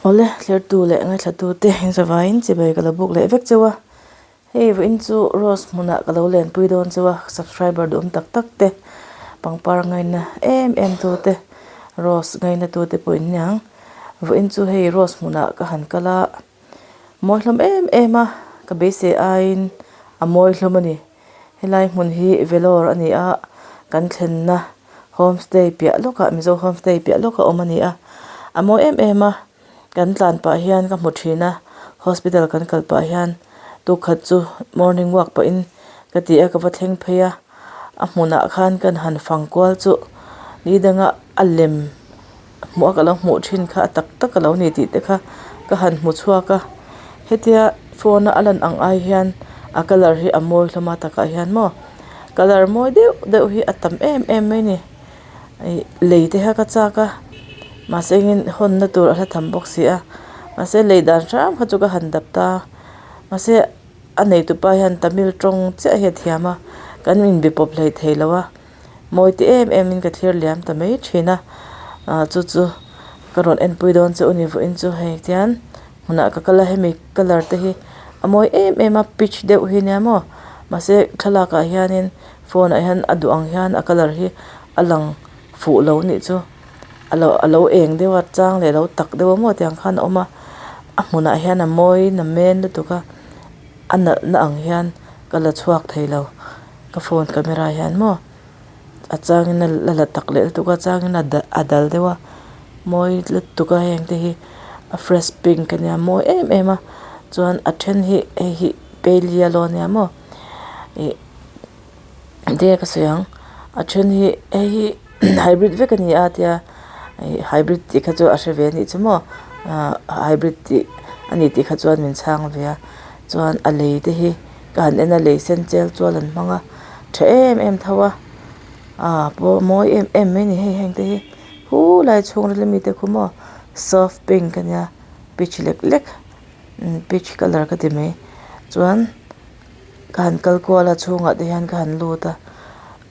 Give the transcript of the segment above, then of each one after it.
Awle thlertu leh ngaithlatute in chibai ka lo buk leh vek cheu a, hei vawiin chu rose hmunah ka lo lenpui dawn cheu a, subscriber duhawm tak tak te pangpar ngaina em em tu te rose ngaina tu te pawh in niang vawiin chu hei rose hmunah ka han kal a mawi hlawm em em a ka beisei aiin a mawi hlawm a ni. Helai hmun hi Vellore a ni a, kan thlenna homestay piah lawkah Mizo homestay piah lawkah awm a ni a, a mawi em em a, kan tlan pah hian ka hmu thin a, hospital kan kal pah hian tukkhat chu morning walk pahin ka ti a ka va thleng phei a, a hmunah khan kan han fang kual chu ni danga a lem. Hmuh a ka lo hmuh thin kha a tak tak a lo ni tih te kha ka han hmu chhuak a hetia phone a a lan ang ai hian a colour hi a mawi hlawm a takah hian maw colour mawi deuh deuh hi a tam em em mai a ni ih lei te kha ka chak a mahse engin hawn na tur a hla tham bawk si a mahse lei dan hram kha chu ka han dap ta mahse a neitupa hian tamil tawng chiah hi a thiam a kan inbe pawp hleithei lo a. Mawi ti em em in ka thlir liam ta mai thin a ah chu chu ka rawn enpui dawn che u ni vawiin chu hei tian hmunah ka kal a hemi colour te hi a mawi em em a peach deuh hi nia maw mahse thlalak ah hianin phone ah hian a duh ang hian a colour hi a lang fuh lo nih chu a lo a lo eng deuh a chang leh lo tak deuh a maw tiang khan a awm a a hmunah hian a mawi na men lutuk a a nalh na ang hian ka la chhuak thei lo. Ka phone camera hian maw a changin a la la tak leh lutuk a changin a a dal deuh a mawi lutuk a heng te hi a fresh pink ania mawi em em a chuan a then hi hei hi pale yellow ania maw ih enge ka sawi ang a then hi hei hi hybrid vek ani a tia ih hybrid tih kha chu a hre ve anih chu maw ah hybrid tih ani tih kha chuan min chhang ve a chuan a lei te hi. Ka han en a lei sen chel chual an hmang a tha em em tho a ah pawh mawi em em mai a ni hei heng te hi khulai chhung ril ami te khu maw soft pink ania peach lek lek peach colour ka ti mai chuan ka han kal kual a chhungah te hian ka han lut a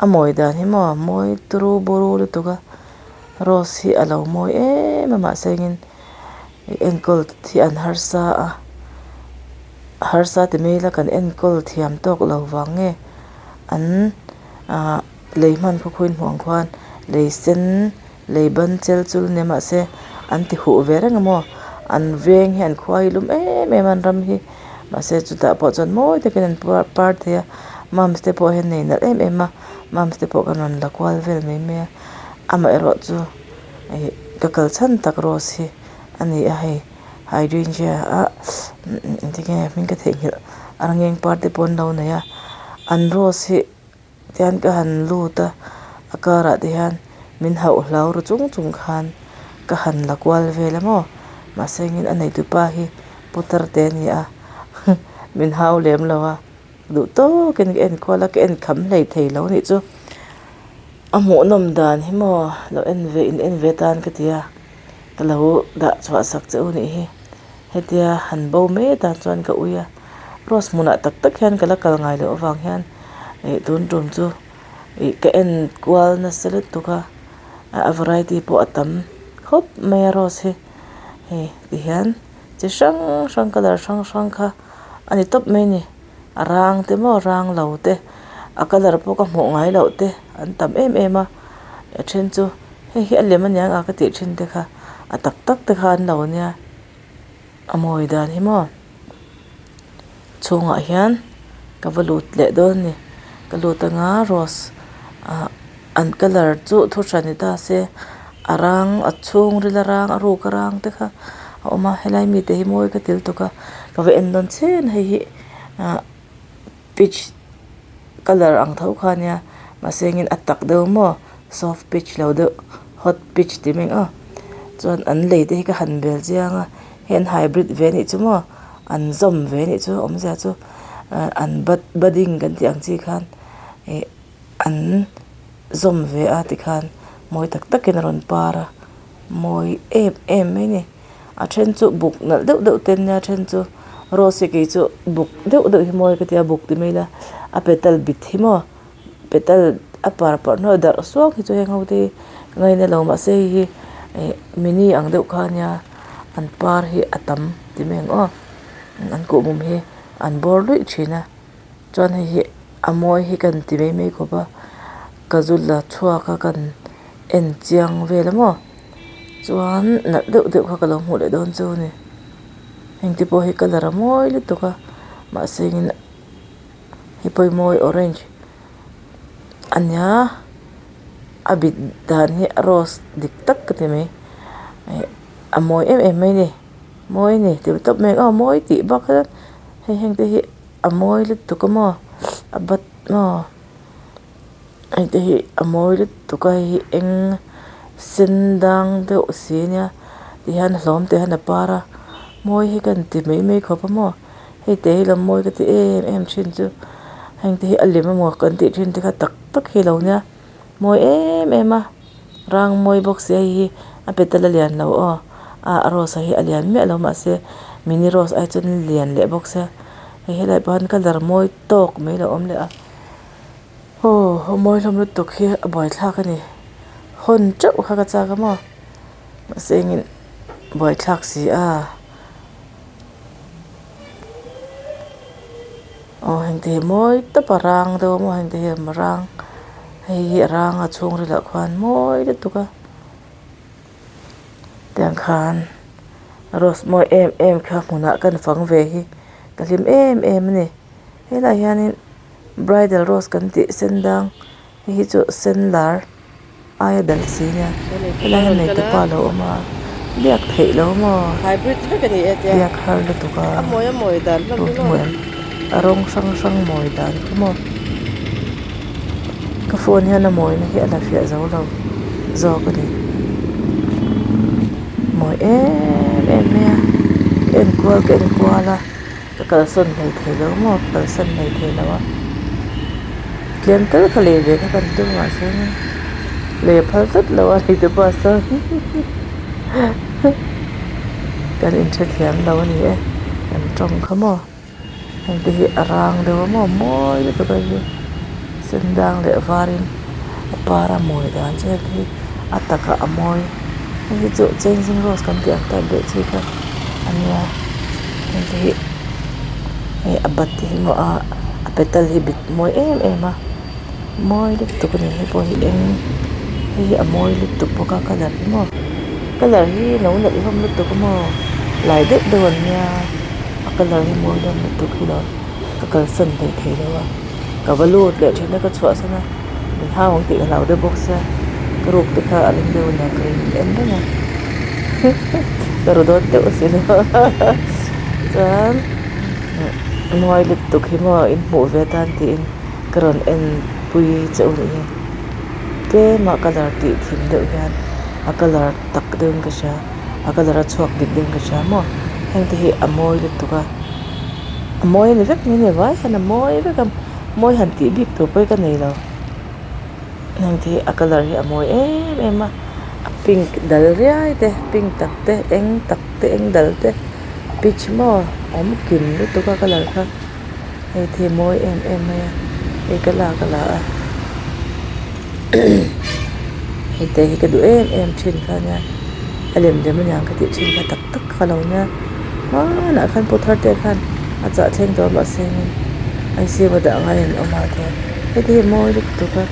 a mawi dan hi maw mawi turu buru lutuk a rose hi a lo mawi em a mahse engin enkawl hi an harsa a. Harsa ti mai ila kan enkawl thiam tawk lo vang nge an ah lei hman khaw khawiin hmuh ang khuan lei sen lei ban chel chul nia mahse an ti huh ve reng a maw an veng hi an khua hi lum em em a an ram hi mahse chutah pawh chuan mawi takin an par thei a mums te pawh hian nei nalh em em a mums te pawh kan rawn la kual vel mai mai a amaherawhchu ih ka kal chhan tak rose hi a ni a hei. Hydrangea ah engtin nge hming ka theihnghilh a rangeng par te pawh an lo nei a an rose hi tihian ka han lut a a karah te hian min hauh hlau ru chung chung khan ka han la kual vel a maw mahse engin a nei tupa hi putar te a ni a min hau lem lo a duh tawkin ka en kual a ka en kham hlei thei lo anih chu a hmuhnawm dan hi maw lo en ve in en ve tan ka ti a. Ka lo dah chhuah sak che u nih hi hetia han bo mai atan chuan ka ui a rose hmunah tak tak hian ka la kal ngai loh avang hian ih tun tum chu ih ka en kual nasa lutuk a a variety pawh a tam khawp mai a rose hi hei tihian chi hrang hrang colour hrang hrang kha a ni tawp mai a ni a rang te maw rang lo te a colour pawh ka hmuh ngai loh te an tam em em a a then chu. Hei hi a lem aniang a ka tih thin te kha a tak tak te kha an lo nia a mawi dan hi maw chhungah hian ka va lut leh dawn a ni ka lut anga rose ah an colour chu thu hran ni ta se a rang a chhung ril a rang a ruk a rang te kha a awm a helai mite hi mawi ka ti lutuk a ka va en dawn chian hei hi ah. Peach colour ang tho kha ania mahse engin a tak deuh maw soft peach lo deuh hot peach tih mai ang aw chuan an lei te hi ka han bel chiang a hei an hybrid ve anih chu maw an zawm ve anih chu awmzia chu ah an bud budding kan tih ang chi khan ih an zawm ve a tikhan mawi tak takin a rawn par a mawi em em mai a ni. A then chu buk nalh deuh deuh te ania a then chu rose hi kei chu buk deuh deuh hi mawi ka tia buk ti mai ila a petal bit hi maw petal a par parh hnuai darh suak hi chu heng ho te hi ka ngaina lo mahse hei hi ih mini ang deuh kha ania An par hi a tam ti mai ang aw an kuhmum hi an bawr luih thin a chuan hei hi a mawi hi kan ti mai mai khawp a ka zu la chhuak a kan en chiang vel a maw chuan nalh deuh deuh kha ka lo hmuh leh dawn chu a ni heng te pawh hi colour a mawi lutuk a mahse in hei pawimawh hi orange a nia a bit dan hi a rose dik tak ka ti mai ih a mawi em em mai a ni mawi a ni ti tawp mai ang aw mawi tih bak hian hei heng te hi a mawi lutuk a maw a bat maw hei te hi a mawi lutuk a hei hi eng sen dang deuh si a nia tihian hlawm te hian a par a mawi hi ka inti mai mai khawp a maw hei te hi lam mawi ka ti em em thin chu heng te hi a lem emaw kan tih thin te kha tak tak hi a lo nia mawi em em a rang mawi bawk si a hei hi a petal a lian lo aw ah a rose a hi a lian miah lo mahse mini rose ai chuan lian leh bawk sia hei helaiah pawh hian colour mawi tawk mai lo awm leh a aw a mawi hlawm lutuk hi a buaithlak a ni hawn teuh kha ka chak a maw mahse engin buaithlak si a. Aw heng te hi mawi tawp a rang deuh a maw heng te hi a rang hei hi a rang a chhungril ah khuan mawi lutuk a tiang khan rose mawi em em kha hmunah kan fang ve hi ka hlim em em a ni helaiah hianin bridal rose kan tih sen dang hei hi chu sen lar. Aia dal si nia helai hian nei tupa alo awm a biak theih lo maw biak har lutuk a a rawng hrang hrang mawi dan kha maw ka phone hian a mawina hi a la fiah zo lo zawk a ni mawi em em mai a ka enkual ka enkual a. Ka kalsawn hlei thei lo maw ka kalsan hlei thei lo a tlem tal kha lei ve kha kan tum mahse lei a phal tlat lo a ni te pawh a sawi kan inhrethiam lo a ni e kan tawng kha maw heng te hi a rang deuh a maw mawi lutuk a hi sen dang leh varin a par a mawi dan chu heng hi a takah a mawi hei hi chu changing rose kan tih ang type deuh chi kha a nia. Heng te hi hei a bat te hi maw a a petal hi bit mawi em em a mawi lutuk a ni hei pawh hi eng hei hi a mawi lutuk bawk a colour hi maw colour hi lo nalh hlawm lutuk a maw lai deuh deuh an nia a colour hi mawi hlawm lutuk hi lo ka kalsan hleithei lo a. Ka va lut leh thin a ka chhuahsan a min hau ang tih ka hlau deuh bawk sia ka ruk te kha a ring deuh ania ka ring en reng a ka ru dawn deuh asin chuan mawi lutuk hi maw in hmuh ve atan tiin ka rawn en pui che u nih hi tlem a colour tih thim deuh hian a colour tak deuhin ka hria a colour a chhuak dik deuhin ka hria maw heng te hi a mawi lutuk a. A mawi a ni vek mai a ni vai hian a mawi vek a mawi han tih bik tur pawh hi ka nei lo heng te hi a colour hi a mawi em em a a pink dal riai te pink tak te eng tak te eng dal te peach maw awm kim lutuk a colour kha hei te hi mawi em em mai a hei ka lak a la a hei te hi ka duh em em thin kha ania a lem lem aniang ka tih thin kha tak tak kha lo nia hmanah khan pu thar te khan a chah thleng tawh a mahse in I C U a dah ngai an awm a tiang hei te hi mawi lutuk a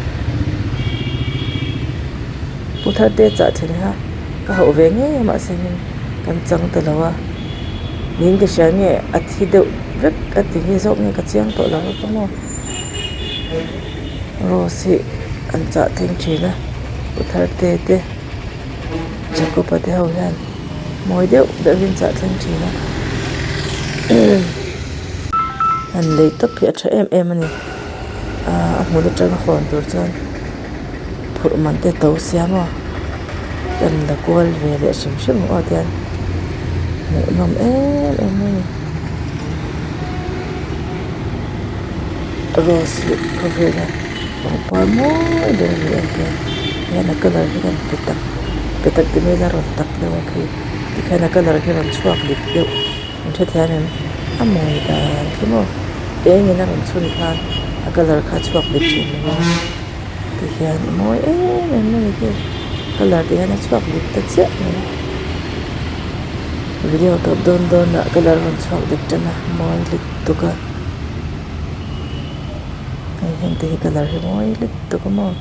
pu thar te chah thleng kha ka hauh ve ngei a mahse in kan chang ta lo a niin ka hria nge a thi deuh vek a ti nge zawk nge ka chiang tawh lo a maw. Rose hi an chah thleng thin a pu thar te te Jacob-a te ho hian mawi deuh deuh hi an chah thleng thin a han lei tawp hi a tha em em a ni ahh a hmun atanga hawn tur chuan phurh man te to sia maw kan la kual ve leh hrim hrim ang aw tihian hmuhnawm em em mai a ni. Rose hi khawvela pangpar mawi ber a ni a ti a hian a colour hi rawn pe tak pe tak ti mai ila rawn tak deuh a khi tikhian a colour hi rawn chhuak dik deuh an hrethiam em a mawi dan khi maw eng in a rawn chhun khan a colour kha a chhuak dik thin lo a tihian a mawi em em mai a ni colour tih hian a chhuak dik ta chiah mai. Video tawp dawn dawnah colour rawn chhuak dik tan a mawi lutuk a hei heng te hi colour hi mawi lutuk a maw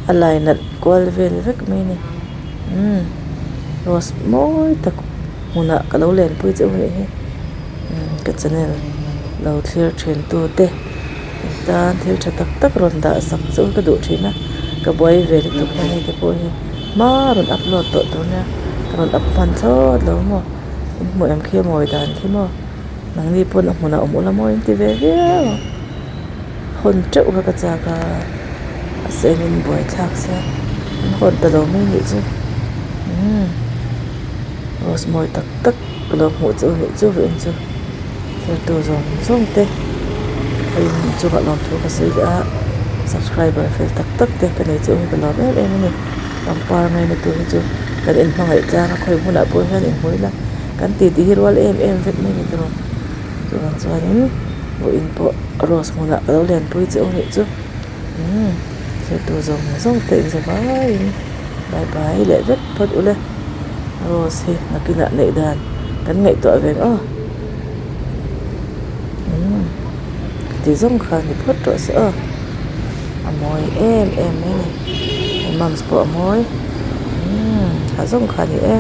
a lai nalh kual vel vek mai a ni umm rose mawi tak hmunah ka lo lenpui che u anih hi umm ka channel lo thlir thin tu te tan thil tha tak tak rawn dah sak chu ka duh thin a ka buai ve lutuk hian hei te pawh hi hma rawn upload tawh tur nia ka rawn up hman thlawt lo maw in hmuh em khi a mawi dan khi maw nangni pawn a hmunah awm ula maw in ti ve viau ang hawn teuh kha ka chak a a sengin buai thlak sia an hawn ta lo mai nih chu umm rose mawi tak tak. Ka lo hmuh chu nih chu vawiin chu thiltu zawng zawng te vawiin chungah lawmthu ka sawi leh a subscriber fel tak tak te ka nei chu hi ka lawm em em a ni pangpar ngaina tur hi chu kan inhmangaih tlang a khawi hmunah pawh hian inhmu ila kan titi hi rual em em vek mai ni tawh chuvang chuanin vawiin pawh rose hmunah ka lo lenpui che u nih chu umm thiltu zawng zawng te inza vaiin. Bye bye leh vek phawt ule rose hi nakinah neih dan kan ngaihtuah ve ang aw umm ti zawng kha ni phawt rawh se aw a mawi em em mai a ni mums pawh a mawi umm ha zawng kha a ni e.